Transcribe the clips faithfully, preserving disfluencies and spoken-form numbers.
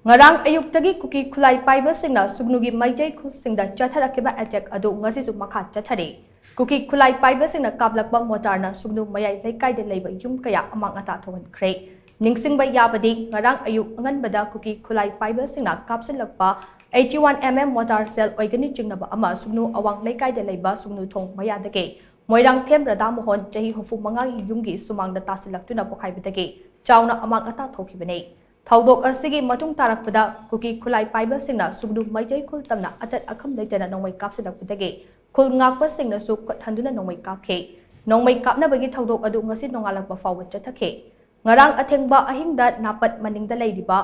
ꯉꯔꯥꯡ ꯑꯌꯨꯛꯇꯒꯤ ꯀꯨꯀꯤ ꯈꯨꯠꯂꯥꯏ ꯄꯥꯏꯕꯁꯤꯡꯅ ꯁꯨꯒꯅꯨꯒꯤ ꯃꯩꯇꯩ ꯈꯨꯜꯁꯤꯡꯗ ꯆꯠꯊꯔꯛꯈꯤꯕ ꯑꯦꯇꯦꯛ ꯑꯗꯨ ꯉꯁꯤꯁꯨ ꯃꯈꯥ ꯆꯠꯊꯔꯤ꯫ ꯀꯨꯀꯤ ꯈꯨꯠꯂꯥꯏ ꯄꯥꯏꯕꯁꯤꯡꯅ ꯀꯥꯞꯂꯛꯄ ꯃꯣꯇꯥꯔꯅ ꯁꯨꯒꯅꯨ ꯃꯌꯥꯏ ꯂꯩꯀꯥꯏꯗ ꯂꯩꯕ ꯌꯨꯝ ꯀꯌꯥ ꯑꯃꯥꯡ ꯑꯇꯥ ꯊꯣꯛꯍꯟꯈ꯭ꯔꯦ꯫ ꯅꯤꯡꯁꯤꯡꯕ ꯌꯥꯕꯗꯤ, ꯉꯔꯥꯡ ꯑꯌꯨꯛ ꯑꯉꯟꯕꯗ ꯀꯨꯀꯤ ꯈꯨꯠꯂꯥꯏ ꯄꯥꯏꯕꯁꯤꯡꯅ ꯀꯥꯞꯁꯤꯜꯂꯛꯄ eighty one mm ꯃꯣꯇꯥꯔ ꯁꯦꯜ ꯑꯣꯏꯒꯅꯤ ꯆꯤꯡꯅꯕ ꯑꯃ ꯁꯨꯒꯅꯨ ꯑꯋꯥꯡ ꯂꯩꯀꯥꯏꯗ ꯂꯩꯕ ꯁꯨꯒꯅꯨ ꯊꯣꯡ ꯃꯌꯥꯗꯒꯤ ꯃꯣꯏꯔꯥꯡꯊꯦꯝ ꯔꯥꯙꯥꯃꯣꯍꯟ, ꯆꯍꯤ ꯍꯨꯝꯐꯨ ꯃꯉꯥꯒꯤ ꯌꯨꯝꯒꯤ ꯁꯨꯃꯥꯡꯗ ꯇꯥꯁꯤꯜꯂꯛꯇꯨꯅ ꯄꯣꯛꯈꯥꯏꯕꯗꯒꯤ ꯆꯥꯎꯅ ꯑꯃꯥꯡ ꯑꯇꯥ ꯊꯣꯛꯈꯤꯕꯅꯤ꯫ ꯊꯧꯗꯣꯛ ꯑꯁꯤꯒꯤ ꯃꯇꯨꯡ ꯇꯥꯔꯛꯄꯗ ꯀꯨꯀꯤ ꯈꯨꯠꯂꯥꯏ ꯄꯥꯏꯕꯁꯤꯡꯅ ꯁꯨꯒꯅꯨ ꯃꯩꯇꯩ ꯈꯨꯜ ꯇꯝꯅ ꯑꯇꯠ ꯑꯈꯝ ꯂꯩꯇꯅ ꯅꯣꯡꯃꯩ ꯀꯥꯞꯁꯤꯜꯂꯛꯄꯗꯒꯤ ꯈꯨꯜ ꯉꯥꯛꯄꯁꯤꯡꯅꯁꯨ ꯈꯨꯠ ꯍꯟꯗꯨꯅ ꯅꯣꯡꯃꯩ ꯀꯥꯞꯈꯤ꯫ ꯅꯣꯡꯃꯩ ꯀꯥꯞꯅꯕꯒꯤ ꯊꯧꯗꯣꯛ ꯑꯗꯨ ꯉꯁꯤ ꯅꯣꯡꯉꯥꯜꯂꯛꯄ ꯐꯥꯎꯕ ꯆꯠꯊꯈꯤ꯫ ꯉꯔꯥꯡ ꯑꯊꯦꯡꯕ ꯑꯍꯤꯡꯗ ꯅꯥꯄꯠ ꯃꯅꯤꯡꯗ ꯂꯩꯔꯤꯕ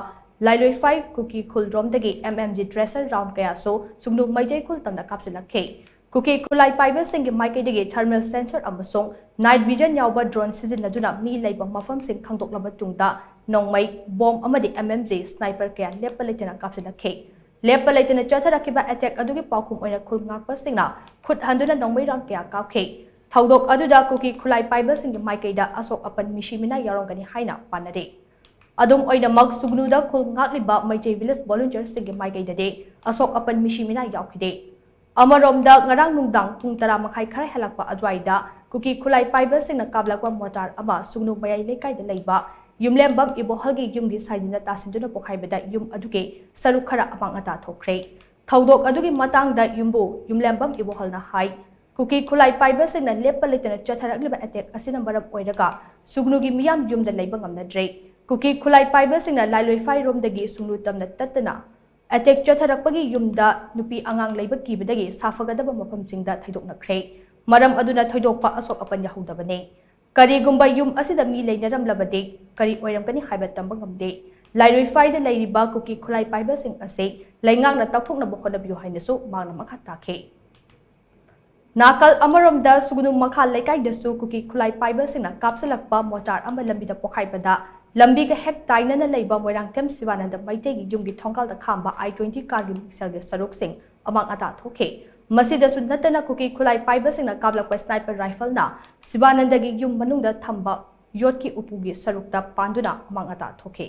ꯂꯥꯏꯂꯣꯏꯐꯥꯏ ꯀꯨꯀꯤ ꯈꯨꯜ ꯔꯣꯝꯗꯒꯤ M M G tracer round ꯀꯌꯥꯁꯨ ꯁꯨꯒꯅꯨ ꯃꯩꯇꯩ ꯈꯨꯜ ꯇꯝꯅ ꯀꯥꯞꯁꯤꯜꯂꯛꯈꯤ꯫ ꯀꯨꯀꯤ ꯈꯨꯠꯂꯥꯏ ꯄꯥꯏꯕꯁꯤꯡꯒꯤ ꯃꯥꯏꯀꯩꯗꯒꯤ thermal sensor ꯑꯃꯁꯨꯡ night vision ꯌꯥꯎꯕ drone ꯁꯤꯖꯤꯟꯅꯗꯨꯅ ꯃꯤ ꯂꯩꯕ ꯃꯐꯝꯁꯤꯡ ꯈꯪꯗꯣꯛꯂꯕ ꯇꯨꯡꯗ ꯅꯣꯡꯃꯩ, ꯕꯣꯝ ꯑꯃꯗꯤ M M G sniper ꯀꯌꯥ ꯂꯦꯞꯄ ꯂꯩꯇꯅ ꯀꯥꯞꯁꯤꯜꯂꯛꯈꯤ꯫ ꯂꯦꯞꯄ ꯂꯩꯇꯅ ꯆꯠꯊꯔꯛꯈꯤꯕ ꯑꯦꯇꯦꯛ ꯑꯗꯨꯒꯤ ꯄꯥꯎꯈꯨꯝ ꯑꯣꯏꯅ ꯈꯨꯜ ꯉꯥꯛꯄꯁꯤꯡꯅ ꯈꯨꯠ ꯍꯟꯗꯨꯅ ꯅꯣꯡꯃꯩ ꯔꯥꯎꯟ ꯀꯌꯥ ꯀꯥꯞꯈꯤ꯫ ꯊꯧꯗꯣꯛ ꯑꯗꯨꯗ ꯀꯨꯀꯤ ꯈꯨꯠꯂꯥꯏ ꯄꯥꯏꯕꯁꯤꯡꯒꯤ ꯃꯥꯏꯀꯩꯗ ꯑꯁꯣꯛ ꯑꯄꯟ ꯃꯤꯁꯤ ꯃꯤꯅꯥ ꯌꯥꯎꯔꯝꯒꯅꯤ ꯍꯥꯏꯅ ꯄꯥꯅꯔꯤ꯫ ꯑꯗꯨꯝ ꯑꯣꯏꯅꯃꯛ, ꯁꯨꯒꯅꯨꯗ ꯈꯨꯜ ꯉꯥꯛꯂꯤꯕ ꯃꯩꯇꯩ village volunteerꯁꯤꯡꯒꯤ ꯃꯥꯏꯀꯩꯗꯗꯤ ꯑꯁꯣꯛ ꯑꯄꯟ ꯃꯤꯁꯤ ꯃꯤꯅꯥ ꯌꯥꯎꯈꯤꯗꯦ꯫ ꯑꯃꯔꯣꯝꯗ, ꯉꯔꯥꯡ ꯅꯨꯡꯗꯥꯡ ꯄꯨꯡ ꯇꯔꯥ ꯃꯈꯥꯏ ꯈꯔ ꯍꯦꯜꯂꯛꯄ ꯑꯗꯨꯋꯥꯏꯗ ꯀꯨꯀꯤ ꯈꯨꯠꯂꯥꯏ ꯄꯥꯏꯕꯁꯤꯡꯅ ꯀꯥꯞꯂꯛꯄ ꯃꯣꯇꯥꯔ ꯑꯃ ꯁꯨꯒꯅꯨ ꯃꯌꯥꯏ ꯂꯩꯀꯥꯏꯗ ꯂꯩꯕ ꯌꯨꯝꯂꯦꯝꯕꯝ ꯏꯕꯣꯍꯜꯒꯤ ꯌꯨꯝꯒꯤ ꯁꯥꯏꯖꯤꯟꯗ ꯇꯥꯁꯤꯟꯗꯨꯅ ꯄꯣꯈꯥꯏꯕꯗ ꯌꯨꯝ ꯑꯗꯨꯒꯤ ꯁꯔꯨꯛ ꯈꯔ ꯑꯃꯥꯡ ꯑꯇꯥ ꯊꯣꯛꯈ꯭ꯔꯦ꯫ ꯊꯧꯗꯣꯛ ꯑꯗꯨꯒꯤ ꯃꯇꯥꯡꯗ ꯌꯨꯝꯕꯨ ꯌꯨꯝꯂꯦꯝꯕꯝ ꯏꯕꯣꯍꯜꯅ ꯍꯥꯏ, ꯀꯨꯀꯤ ꯈꯨꯠꯂꯥꯏ ꯄꯥꯏꯕꯁꯤꯡꯅ ꯂꯦꯞꯄ ꯂꯩꯇꯅ ꯆꯠꯊꯔꯛꯂꯤꯕ ꯑꯦꯇꯦꯛ ꯑꯁꯤꯅ ꯃꯔꯝ ꯑꯣꯏꯔꯒ ꯁꯨꯒꯅꯨꯒꯤ ꯃꯤꯌꯥꯝ ꯌꯨꯝꯗ ꯂꯩꯕ ꯉꯝꯅꯗ꯭ꯔꯦ꯫ ꯀꯨꯀꯤ ꯈꯨꯠꯂꯥꯏ ꯄꯥꯏꯕꯁꯤꯡꯅ ꯂꯥꯏꯂꯣꯏꯐꯥꯏꯔꯣꯝꯗꯒꯤ ꯁꯨꯒꯅꯨ ꯇꯝꯅ ꯇꯠꯇꯅ ꯑꯦꯇꯦꯛ ꯆꯠꯊꯔꯛꯄꯒꯤ ꯌꯨꯝꯗ ꯅꯨꯄꯤ ꯑꯉꯥꯡ ꯂꯩꯕ ꯀꯤꯕꯗꯒꯤ ꯁꯥꯐꯒꯗꯕ ꯃꯐꯝꯁꯤꯡꯗ ꯊꯩꯗꯣꯛꯅꯈ꯭ꯔꯦ꯫ ꯃꯔꯝ ꯑꯗꯨꯅ ꯊꯣꯏꯗꯣꯛꯄ ꯑꯁꯣꯛ ꯑꯄꯟ ꯌꯥꯍꯧꯗꯕꯅꯤ꯫ ꯀꯔꯤꯒꯨꯝꯕ ꯌꯨꯝ ꯑꯁꯤꯗ ꯃꯤ ꯂꯩꯅꯔꯝꯂꯕꯗꯤ ꯀꯔꯤ ꯑꯣꯏꯔꯝꯒꯅꯤ ꯍꯥꯏꯕ ꯇꯝꯕ ꯉꯝꯗꯦ꯫ ꯂꯥꯏꯂꯣꯏꯐꯥꯏꯗ ꯂꯩꯔꯤꯕ ꯀꯨꯀꯤ ꯈꯨꯠꯂꯥꯏ ꯄꯥꯏꯕꯁꯤꯡ ꯑꯁꯤ ꯂꯩꯉꯥꯛꯅ ꯇꯥꯛꯊꯣꯛꯅꯕ ꯍꯣꯠꯅꯕꯤꯌꯨ ꯍꯥꯏꯅꯁꯨ ꯃꯍꯥꯛꯅ ꯃꯈꯥ ꯇꯥꯈꯤ꯫ ꯅꯥꯀꯜ ꯑꯃꯔꯣꯝꯗ, ꯁꯨꯒꯅꯨ ꯃꯈꯥ ꯂꯩꯀꯥꯏꯗꯁꯨ ꯀꯨꯀꯤ ꯈꯨꯠꯂꯥꯏ ꯄꯥꯏꯕꯁꯤꯡꯅ ꯀꯥꯞꯁꯤꯜꯂꯛꯄ ꯃꯣꯇꯥꯔ ꯑꯃ ꯂꯝꯕꯤꯗ ꯄꯣꯈꯥꯏꯕꯗ ꯂꯝꯕꯤꯒ ꯍꯦꯛ ꯇꯥꯏꯅꯅ ꯂꯩꯕ ꯃꯣꯏꯔꯥꯡꯊꯦꯝ ꯁꯤꯕꯥꯅꯟꯗ ꯃꯩꯇꯩꯒꯤ ꯌꯨꯝꯒꯤ ꯊꯣꯡꯒꯥꯜꯗ ꯈꯥꯝꯕ I twenty car ꯒꯤ ꯃꯤꯡꯁꯦꯜꯒꯤ ꯁꯔꯨꯛꯁꯤꯡ ꯑꯃꯥꯡ ꯑꯇꯥ ꯊꯣꯛꯈꯤ꯫ ꯃꯁꯤꯗꯁꯨ ꯅꯠꯇꯅ ꯀꯨꯀꯤ ꯈꯨꯠꯂꯥꯏ ꯄꯥꯏꯕꯁꯤꯡꯅ ꯀꯥꯞꯂꯛꯄ sniper rifle ꯅ ꯁꯤꯕꯥꯅꯟꯗꯒꯤ ꯌꯨꯝ ꯃꯅꯨꯡꯗ ꯊꯝꯕ ꯌꯣꯠꯀꯤ ꯎꯄꯨꯒꯤ ꯁꯔꯨꯛꯇ ꯄꯥꯟꯗꯨꯅ ꯑꯃꯥꯡ ꯑꯇꯥ ꯊꯣꯛꯈꯤ꯫